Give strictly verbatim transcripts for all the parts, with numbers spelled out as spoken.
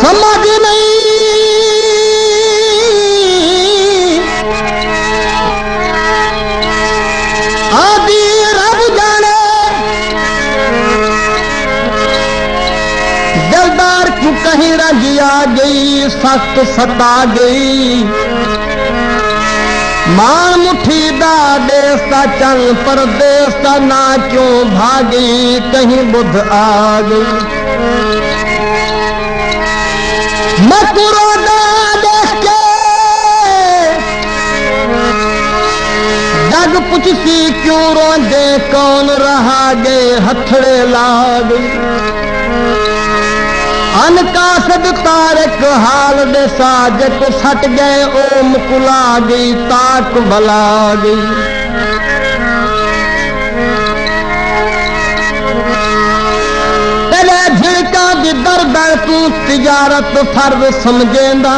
سمجھ نئیں آندی، رب ڄاݨے۔ دلدار کوں کہیں رنج آ ڳئی، سخت ستا ڳئی۔ ماݨ مٹھی دا ݙیس دا چن، پردیس دا ناں کیوں بھا ڳئی، کہیں ٻدھ آ ڳئی۔ میکوں روندا ݙیکھ کے جڳ پچھسی کیوں روندیں، کون رہا ڳئے ہتھڑے لا ڳئی۔ ان قاصد طارق حال ݙیسا، جیکوں سٹ ڳئے او مکلا ڳئی، تاک بلا ڳئی۔ تیݙے جھڑکاں دی در در توں تجارت فرض سمجھیندا،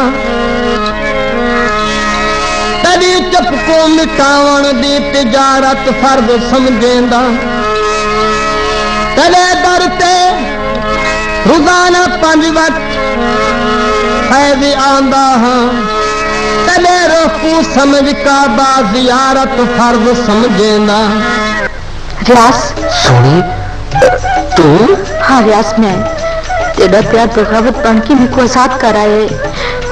تیݙی چپ کوں مٹاوݨ دی تجارت فرض سمجھیندا۔ تیݙے در تے روزانہ پنج وقت فیض آندا ہاں، تیݙے رخ کوں سمجھ کعبہ زیارت فرض سمجھیندا۔ ریاض۔ سوہݨی، توں؟ ہاں ریاض، میں۔ تیݙا پیار بغاوت بݨ کے میکوں آزاد کر آئے۔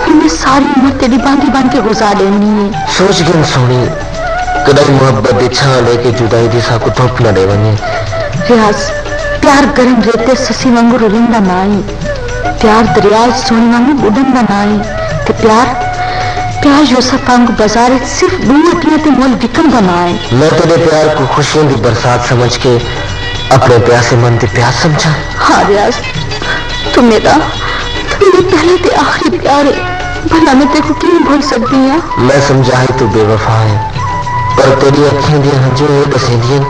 ہݨ میں ساری عمر تیݙی باندھی بݨ کے گزار ݙیوݨی ہے۔ سوچ گھن سوہݨی، کݙاہیں محبت دی چھاں لے کے جدائی دی ساکوں دھپ نہ ݙے ونڄے۔ ریاض، پیار گرم ریت تے سسی وانگوں رلݨ دا ناں ہے۔ پیار دریا اچ سوہݨی وانگوں ٻݙݨ دا ناں ہے۔ تے پیار، پیار یوسف وانگوں بازار اچ صرف ݙو روپیاں تے مُل وکݨ دا ناں ہے۔ میں تیݙے پیار کوں خوشیاں دی برسات سمجھ کے اپݨے پیاسے من دی پیاس سمجھاں؟ ہاں ریاض، توں میݙا، توں میݙا پہلا تے آخری پیار ہے، بھلا میں تیکوں کیویں بھل سڳدی ہاں؟ میں سمجھا ہے توں بے وفا ہے، پر تیݙیاں اکھیں دیاں ہنجوں اے ݙسیندین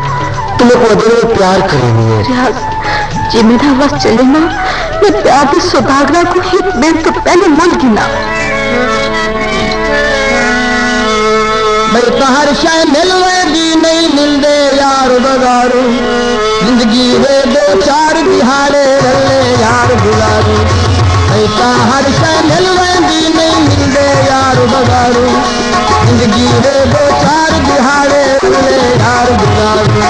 توں میکوں اڄݨ وی پیار کریندی ہیں۔ ریاض، جے میݙا وس چلے نا، میں پیار دے سوداگراں کوں ہک ݙینھ توں پہلے مُل گھناں۔ بھئی تاں ہر شے مل ویندی، نئیں ملدے یار بغاروں۔ زندگی دے ݙو چار ݙیہاڑے رلے یار گزاروں۔ بھئی تاں ہر شے مل ویندی، نئیں ملدے یار بغاروں۔ زندگی دے ݙو چار ݙیہاڑے رلے یار گزاروں۔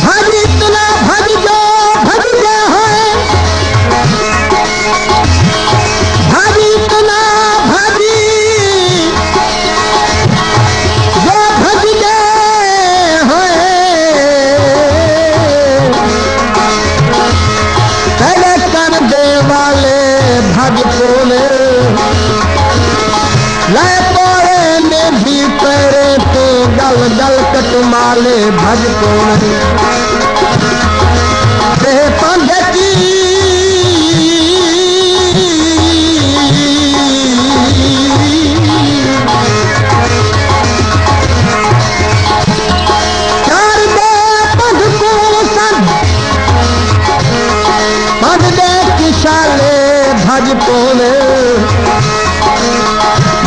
بھڄ اتنا بھڄ جو بھڄ ڳئے ہوئے، بھڄ اتنا بھڄ جو بھڄ ڳئے ہوئے، تیݙے کن دے والے بھڄ پووے۔ لائے پووے میندھی پیریں توں، ڳل ڳل کٹ مالے بھڄ پووے۔ تے پندھ اچ چار دے پندھ کوں سݙ، پندھ دے کشالے بھڄ پووے۔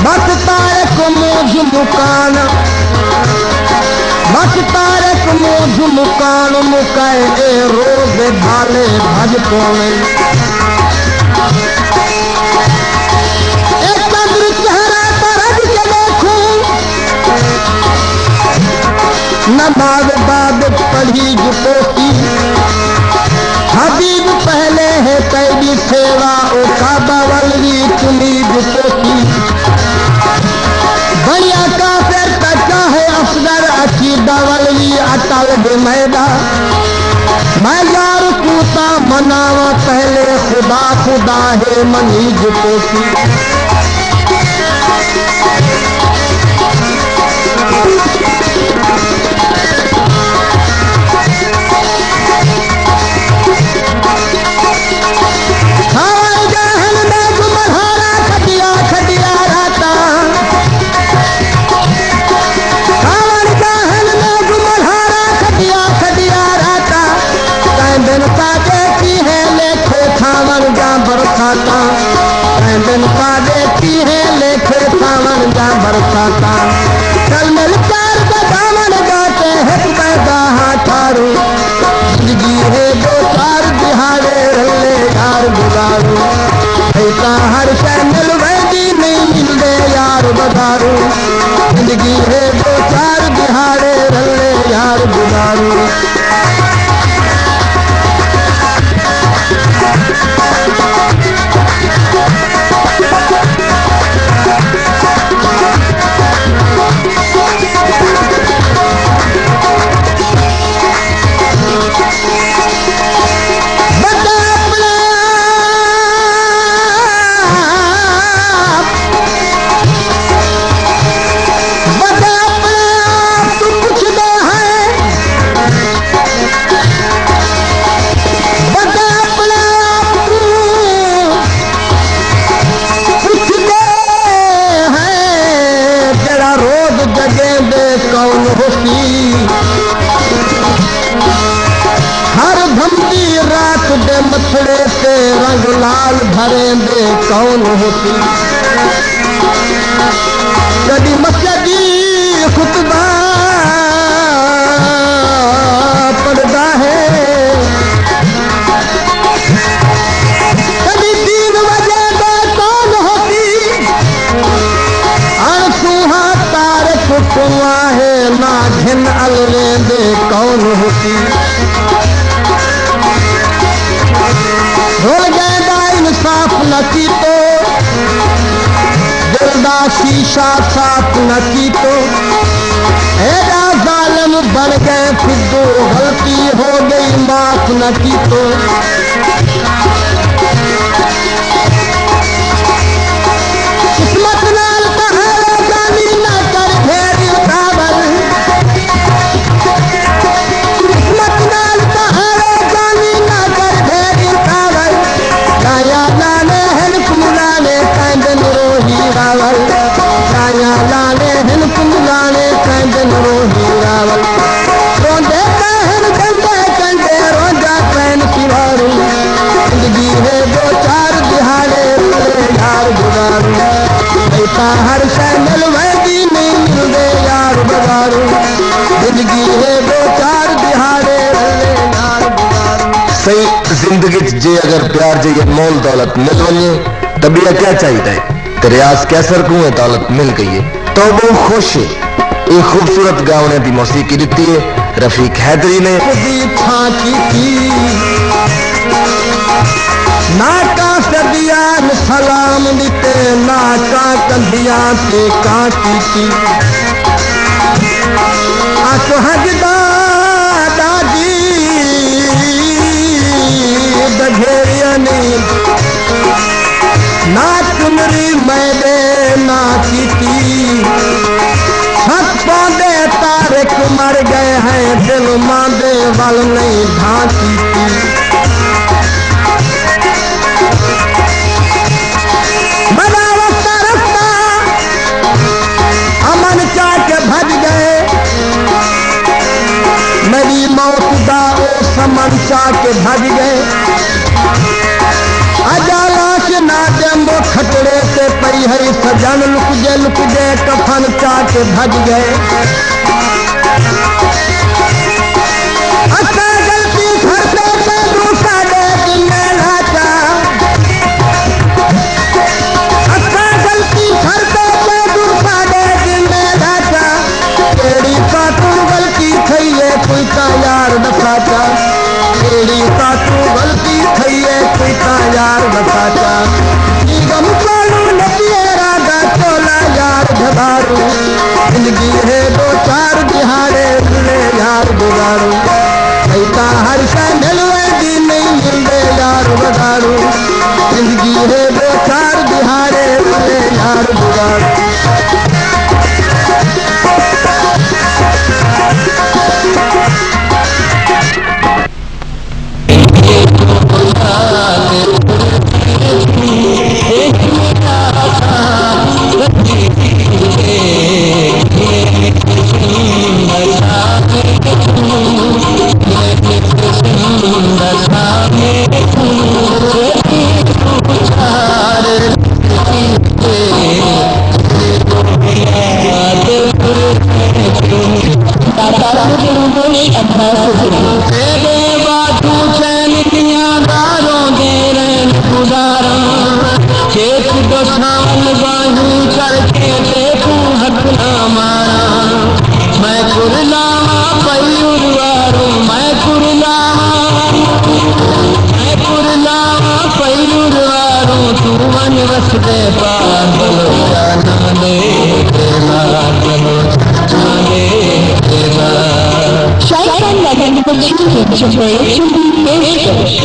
بس طارق مونجھ مکاݨ، بس طارق مونجھ مکاݨ مکائے، اے روز دے بھالے بھڄ پووے۔ اے چندر چہرہ تاں رڄ کے ݙیکھوں، نماز بعد پڑھی جو پوسی۔ حبیب پہلے ہے تیݙی سیوا، او کعبہ ول وی چنی جو پوسی۔ بݨیا کافر تاں چاہے اصغر، عقیدہ ول وی اٹل دے میݙا۔ میں یار کوں تاں مناواں پہلے، خدا خدا ہے منی جو پوسی۔ کھاوݨ ڳئے ہن میگھ ملہاراں کھٹیاں کھٹیاں راتاں۔ کھاوݨ ڳئے ہن میگھ ملہاراں کھٹیاں کھٹیاں راتاں۔ کہیں دن ساݙے کیہیں لیکھے کھاوݨ ڳئے تاں۔ کہیں دن ساݙے کیہیں لیکھے ساوݨ دیاں برساتاں۔ رل مل پیار دے داوݨ ݙا تے ہک ٻئے دا ہاں ٹھاروں۔ زندگی ہے ݙو چار ݙیہاڑے رلے یار گزاروں۔ کئی تاں ہر شے مل ویندی نئیں ملدے یار بازاروں۔ زندگی ہے ݙو چار ݙیہاڑے رلے یار گزاروں۔ بندہ اپݨا آپ، بندہ اپݨا آپ توں پچھدا ہے، بندہ اپݨا آپ توں پچھدا ہے، جیڑھا روز جگیندے کون ہوسی؟ ہر دھمدی رات دے متھڑے تے رنگ لال بھریندے کون ہوسی؟ کݙی مسجد دی خطبہ پڑھدا ہے، کݙی دین وڄیندے کون ہوسی؟ اݨ سونہا تارک کوں آہے نہ گھن الویندے کون ہوسی؟ رل ڳئے دا انصاف نہ کیتو، دل دا شیشہ صاف نہ کیتو۔ ایݙا ظالم بݨ ڳئے فدو، غلطی ہو ڳئی معاف نہ کیتو۔ قسمت نال تاں ہیڑے جانی نہ کر بھیڑی اتاول۔ قسمت نال تاں ہیڑے جانی نہ کر بھیڑی اتاول۔ لایا لانے ہن کملانے کائیں دن روہی راول۔ لایا لانے ہن کملانے کائیں دن روہی راول۔ روندے پئے ہن ݙندے کنڈے، روندا پئن سواروں۔ زندگی ہے ݙو چار ݙیہاڑے رلے یار گزاروں۔ کئی تاں ہر شے مل ویندی نئیں ملدے یار بازاروں۔ زندگی ہے ݙو چار ݙیہاڑے رلے یار گزاروں۔ سئیں، زندگی اچ جے اگر پیار جیہے مول دولت مل ونڄے تاں ٻیا کیا چاہیدا ہے؟ تے ریاض قیصر کوں اے دولت مل ڳئی ہے۔ تاں او ٻہوں خوش ہے۔ ایں خوبصورت ڳاوݨے دی موسیقی ݙتی ہے رفیق حیدری نے۔ خودی تھاں کیتی، نہ کاں سدیان سلام ݙتے، نہ کاں کندھیاں تے کاں کیتی۔ اک ہڳدا ݙاݙی ݙگھیریانی، نہ چنری میݙے نہ کیتی۔ چھت پوندے طارق مر ڳئے ہیں، دل ماں دے ول نئیں دھاں کیتی۔ بڑا وستا رستا امن چا کے بھڄ ڳئے، میݙی موت دا او سمن چا کے بھڄ ڳئے۔ اڄ لاش نہ ݙیمبو کھٹڑے تے پئی ہئی، سڄݨ لکجے لکجے کفن چا کے بھڄ ڳئے۔ اساں غلطی کر تے تینوں ساݙے ذمے لاتا۔ اساں غلطی کر تے تینوں ساݙے ذمے لاتا۔ کیڑھی ساکوں غلطی تھئی ہے، کوئی تاں یار ݙساتا۔ کیڑھی ساکوں غلطی تھئی ہے، کوئی تاں یار ݙساتا۔ جی غم کولوں نکیرا دا چولا یار ڈھباروں۔ زندگی ہے ݙو چار ݙیہاڑے رلے تیݙے باجھوں چین دیاں داروں دے رین گزاراں، کھیت ݙوساول ٻاہوں چڑھ کے تیکوں ہتھ نہ ماراں۔ میں کرلاواں پئی ارواروں، میں کرلاواں، میں کرلاواں پئی ارواروں، توں ونڄ وسدے پار بلوچاں دے دیوار، بلوچاں دے دیوار۔ شاہی خان میگزین دی تشکیل وچ پیشکش۔